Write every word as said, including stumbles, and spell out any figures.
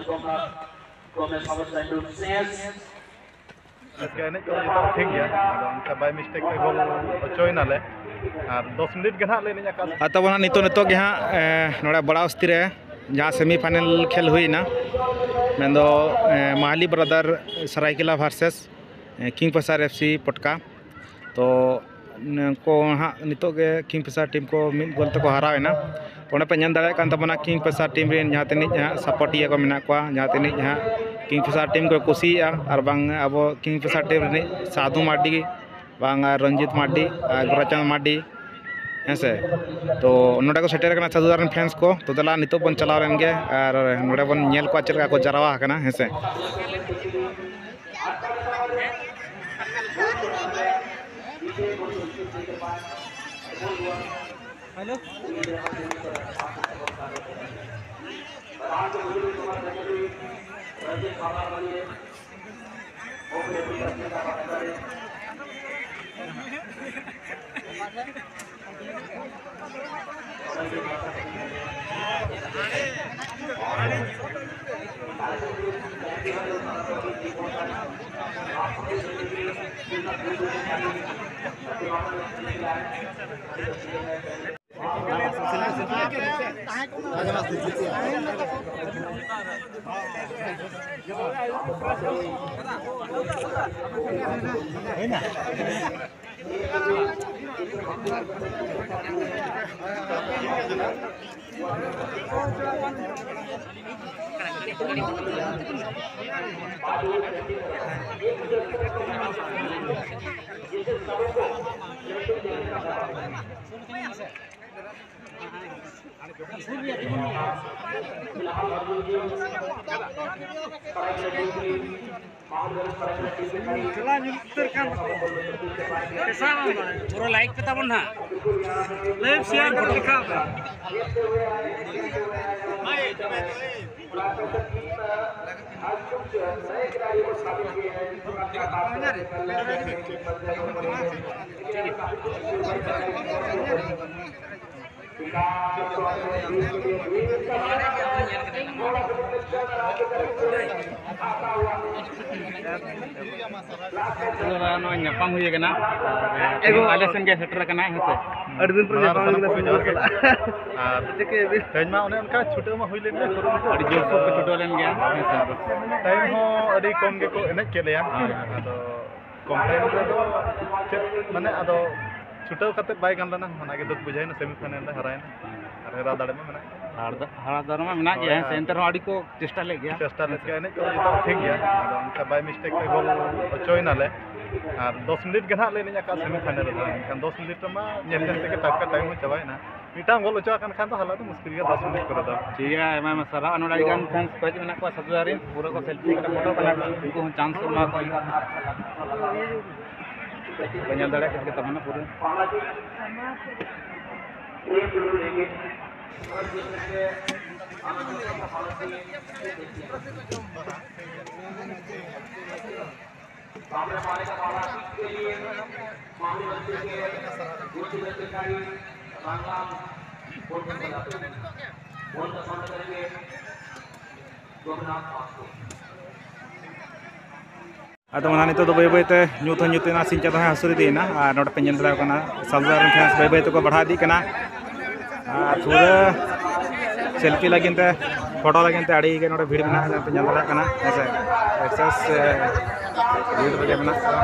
ᱠᱚᱢᱮ ᱥᱚᱢᱚᱥᱥᱟ ᱥᱮᱥ᱾ ᱮᱱᱮᱡ ᱠᱚᱫᱚ ᱡᱚᱛᱚ ᱴᱷᱤᱠ ᱜᱮᱭᱟ, ᱟᱫᱚ ᱚᱱᱠᱟ by mistake ᱛᱮ ᱜᱳᱞ ᱦᱚᱪᱚᱭᱮᱱᱟᱞᱮ᱾ ᱟᱨ ᱫᱚᱥ ᱢᱤᱱᱤᱴ ᱜᱮ ᱱᱟᱦᱟᱜ ᱞᱮ ᱮᱱᱮᱡ ᱟᱠᱟᱫ᱾ ᱟᱨ ᱛᱟᱵᱚᱱ ᱦᱟᱸᱜ ᱱᱤᱛᱚᱜ, ᱱᱤᱛᱚᱜ ᱜᱮ ᱦᱟᱸᱜ, ᱮ, ᱱᱚᱰᱮ ᱵᱚᱲᱟ ᱵᱚᱥᱛᱤ ᱨᱮ ᱡᱟᱦᱟᱸ semi final ᱠᱷᱮᱞ ᱦᱩᱭᱱᱟ, ᱢᱮᱱᱫᱚ, ᱮ, ᱢᱟᱦᱟᱞᱤ ᱵᱨᱟᱫᱟᱨ ᱥᱟᱨᱟᱭᱠᱮᱞᱟ versus, ᱮ, ᱠᱤᱝ ᱯᱷᱮᱥᱟᱨ FC ᱯᱚᱴᱠᱟ᱾ ᱛᱚ ᱱᱩᱠᱩ ᱦᱟᱸᱜ ᱱᱤᱛᱚᱜ ᱜᱮ ᱠᱤᱝ ᱯᱷᱮᱥᱟᱨ ᱴᱤᱢ ᱠᱚ ᱢᱤᱫ ᱜᱳᱞ ᱛᱮᱠᱚ ᱦᱟᱨᱟᱣ ᱮᱱᱟ᱾ ᱚᱸᱰᱮ ᱯᱮ ᱧᱮᱞ ᱫᱟᱲᱮᱭᱟᱜ ᱠᱟᱱ ᱛᱟᱵᱚᱱᱟ ᱠᱤᱝ ᱯᱷᱮᱥᱟᱨ ᱴᱤᱢ ᱨᱮᱱ ᱡᱟᱦᱟᱸ ᱛᱤᱱᱟᱹᱜ ᱦᱟᱸᱜ ᱥᱟᱯᱳᱨᱴᱤᱭᱟᱹ ᱠᱚ ᱢᱮᱱᱟᱜ ᱠᱚᱣᱟ, ᱡᱟᱦᱟᱸ ᱛᱤᱱᱟᱹᱜ ᱦᱟᱸᱜ ᱠᱤᱝ ᱯᱷᱮᱥᱟᱨ ᱴᱤᱢ ᱠᱚ ᱠᱩᱥᱤᱭᱟᱜᱼᱟ, ᱟᱨ ᱵᱟᱝ ᱟᱵᱚ ᱠᱤᱝ ᱯᱷᱮᱥᱟᱨ ᱴᱤᱢ ᱨᱤᱱᱤᱡ ᱥᱟᱫᱷᱩ ᱢᱟᱨᱰᱤ, ᱵᱟᱝ ᱟᱨ ᱨᱚᱧᱡᱤᱛ ᱢᱟᱨᱰᱤ ᱟᱨ ᱜᱳᱨᱟᱪᱟᱸᱫᱽ ᱢᱟᱨᱰᱤ, ᱦᱮᱸ ᱥᱮ᱾ ᱛᱚ ᱱᱚᱰᱮ ᱠᱚ ᱥᱮᱴᱮᱨ ᱟᱠᱟᱱᱟ ᱥᱟᱫᱷᱩ ᱫᱟ ᱨᱮᱱ ᱯᱷᱮᱱᱥ ᱠᱚ᱾ ᱛᱚ ᱫᱮᱞᱟ ᱱᱤᱛᱚᱜ ᱵᱚᱱ ᱪᱟᱞᱟᱣ ᱞᱮᱱ ᱜᱮ ᱟᱨ ᱱᱚᱰᱮ ᱵᱚᱱ ᱧᱮᱞ ᱠᱚᱣᱟ ᱪᱮᱫ ᱞᱮᱠᱟ ᱠᱚ ᱡᱟᱨᱣᱟ ᱟᱠᱟᱱᱟ, ᱦᱮᱸ ᱥᱮ᱾ ᱯᱩᱨᱟᱹ ᱞᱟᱭᱤᱠ ᱯᱮ ᱛᱟᱵᱚᱱ ᱱᱟᱦᱟᱜ᱾ ᱞᱟᱭᱤᱠ ᱥᱮᱭᱟᱨ ᱠᱚ ᱫᱮᱠᱷᱟᱣ ᱯᱮ᱾ ᱱᱚᱜᱼᱚᱭ ᱧᱟᱯᱟᱢ ᱦᱩᱭ ᱟᱠᱟᱱᱟ, ᱟᱞᱮ ᱥᱮᱱ ᱜᱮ ᱥᱮᱴᱮᱨ ᱟᱠᱟᱱᱟᱭ, ᱦᱮᱸ ᱥᱮ᱾ ᱟᱹᱰᱤ ᱫᱤᱱ ᱯᱚᱨᱮ ᱢᱟᱲᱟᱝ ᱨᱮ ᱧᱟᱯᱟᱢ ᱥᱟᱱᱟᱢ ᱦᱩᱭᱱᱟ, ᱠᱚ ᱥᱮ ᱡᱚᱦᱟᱨ ᱜᱮ᱾ ᱟᱨ ᱪᱤᱠᱟᱹᱭᱟᱵᱤᱱ? ᱛᱮᱦᱮᱧ ᱢᱟ ᱚᱱᱮ ᱚᱱᱠᱟ ᱪᱷᱩᱴᱟᱹᱣ ᱢᱟ ᱦᱩᱭ ᱞᱮᱱ ᱜᱮ, ᱟᱹᱰᱤ ᱡᱳᱨᱥᱳᱨ ᱠᱚ ᱪᱷᱩᱴᱟᱹᱣ ᱞᱮᱱ ᱜᱮᱭᱟ, ᱦᱮᱸ ᱥᱮ᱾ ᱴᱟᱭᱤᱢ ᱦᱚᱸ ᱟᱹᱰᱤ ᱠᱚᱢ ᱜᱮᱠᱚ ᱮᱱᱮᱡ ᱠᱮᱫ ᱞᱮᱭᱟ᱾ ᱦᱮᱸ᱾ ᱟᱫᱚ ᱠᱚᱢ ᱴᱟᱭᱤᱢ ᱨᱮᱫᱚ ᱪᱮᱫ, ᱢᱟᱱᱮ, ᱟᱫᱚ ᱪᱷᱩᱴᱟᱹᱣ ᱠᱟᱛᱮᱫ ᱵᱟᱭ ᱜᱟᱱ ᱞᱮᱱᱟ, ᱚᱱᱟᱜᱮ ᱫᱩᱠ ᱵᱩᱡᱷᱟᱹᱣᱮᱱᱟ᱾ ᱥᱮᱢᱤ ᱯᱷᱟᱭᱱᱮᱞ ᱨᱮ ᱦᱟᱨᱟᱭᱮᱱᱟ, ᱟᱨ ᱦᱟᱨᱟ ᱫᱟᱲᱮ ᱢᱟ ᱢᱮᱱᱟᱜ ᱜᱮ᱾ ᱦᱟᱨᱟ ᱫᱟ-, ᱦᱟᱨᱟ ᱫᱟᱲᱮ ᱢᱟ ᱢᱮᱱᱟᱜ ᱜᱮᱭᱟ, ᱦᱳᱭ, ᱦᱮᱸ ᱥᱮ, ᱦᱳᱭ᱾ ᱮᱱᱛᱮ ᱨᱮᱦᱚᱸ ᱟᱹᱰᱤ ᱠᱚ ᱪᱮᱥᱴᱟ ᱞᱮᱫ ᱜᱮᱭᱟ᱾ ᱪᱮᱥᱴᱟ ᱞᱮᱫ ᱜᱮᱭᱟ, ᱮᱱᱮᱡ ᱠᱚᱫᱚ ᱡᱚᱛᱚ ᱴᱷᱤᱠ ᱜᱮᱭᱟ, ᱟᱫᱚ ᱚᱱᱠᱟ by mistake ᱛᱮ ᱜᱳᱞ ᱦᱚᱪᱚᱭᱮᱱᱟᱞᱮ᱾ ᱟᱨ ᱫᱚᱥ ᱢᱤᱱᱤᱴ ᱜᱮ ᱱᱟᱦᱟᱜ ᱞᱮ ᱮᱱᱮᱡ ᱟᱠᱟᱫ ᱥᱮᱢᱤ ᱯᱷᱟᱭᱱᱮᱞ ᱨᱮᱫᱚ, ᱮᱱᱠᱷᱟᱱ ᱫᱚᱥ ᱢᱤᱱᱤᱴ ᱨᱮᱢᱟ ᱧᱮᱞ ᱧᱮᱞ ᱛᱮᱜᱮ ᱴᱟᱴᱠᱟ ᱴᱟᱭᱤᱢ ᱦᱚᱸ ᱪᱟᱵᱟᱭᱮᱱᱟ᱾ ᱢᱤᱫᱴᱟᱝ ᱜᱳᱞ ᱚᱪᱚ ᱟᱠᱟᱱ ᱠᱷᱟᱱ ᱫᱚ ᱦᱟᱞᱟ ᱫᱚ ᱢᱩᱥᱠᱤᱞ ᱜᱮᱭᱟ ᱫᱚᱥ ᱢᱤᱱᱤᱴ ᱠᱚᱨᱮ ᱫᱚ᱾ ᱴᱷᱤᱠ ᱜᱮᱭᱟ, ᱟᱭᱢᱟ ᱟᱭᱢᱟ ᱥᱟᱨᱦᱟᱣ᱾ ᱟᱨ ᱱᱚᱰᱮ ᱟᱹᱰᱤ ᱜᱟᱱ ᱯᱷᱮᱱᱥ ᱠᱚ ᱦᱮᱡ ᱢᱮᱱᱟᱜ ᱠᱚᱣᱟ, ᱥᱟᱵᱫᱟᱨᱤ ᱯᱩᱨᱟᱹ ᱠᱚ ᱥᱮᱞᱯᱷᱤ ᱠᱟᱛᱮ ᱯᱷᱳᱴᱳ ᱠᱟᱱᱟ, ᱩᱱᱠᱩ ᱦᱚᱸ ᱪᱟᱱᱥ ᱠᱚ ᱮᱢᱟ ᱠᱚ ᱦᱩᱭᱩᱜᱼᱟ᱾ ᱯᱮ ᱧᱮᱞ ᱫᱟᱲᱮᱭᱟᱜ ᱠᱟᱱ ᱜᱮ ᱛᱟᱵᱚᱱᱟ ᱯᱩᱨᱟᱹ᱾ ᱟᱫᱚ ᱚᱱᱟ ᱱᱤᱛᱚᱜ ᱫᱚ ᱵᱟᱹᱭ ᱵᱟᱹᱭ ᱛᱮ ᱧᱩᱛ ᱦᱚᱸ ᱧᱩᱛ ᱮᱱᱟ, ᱥᱤᱧ ᱪᱟᱸᱫᱚ ᱦᱚᱸᱭ ᱦᱟᱹᱥᱩᱨ ᱤᱫᱤᱭᱮᱱᱟ᱾ ᱟᱨ ᱱᱚᱰᱮ ᱯᱮ ᱧᱮᱞ ᱫᱟᱲᱮᱭᱟᱜ ᱠᱟᱱᱟ, ᱥᱟᱞᱫᱟ ᱨᱮᱱ ᱯᱷᱮᱱᱥ ᱵᱟᱹᱭ ᱵᱟᱹᱭ ᱛᱮᱠᱚ ᱵᱟᱲᱦᱟᱣ ᱤᱫᱤᱜ ᱠᱟᱱᱟ᱾ ᱟᱨ ᱯᱩᱨᱟᱹ ᱥᱮᱞᱯᱷᱤ ᱞᱟᱹᱜᱤᱫ ᱛᱮ, ᱯᱷᱳᱴᱳ ᱞᱟᱹᱜᱤᱫ ᱛᱮ ᱟᱹᱰᱤ ᱜᱮ ᱱᱚᱰᱮ ᱵᱷᱤᱲ ᱢᱮᱱᱟᱜᱼᱟ, ᱯᱮ ᱧᱮᱞ ᱫᱟᱲᱮᱭᱟᱜ ᱠᱟᱱᱟ, ᱦᱮᱸ ᱥᱮ᱾ ᱮᱠᱥᱮᱥ, ᱮ, ᱵᱷᱤᱲ ᱨᱮᱜᱮ ᱢᱮᱱᱟᱜ ᱠᱚᱣᱟ᱾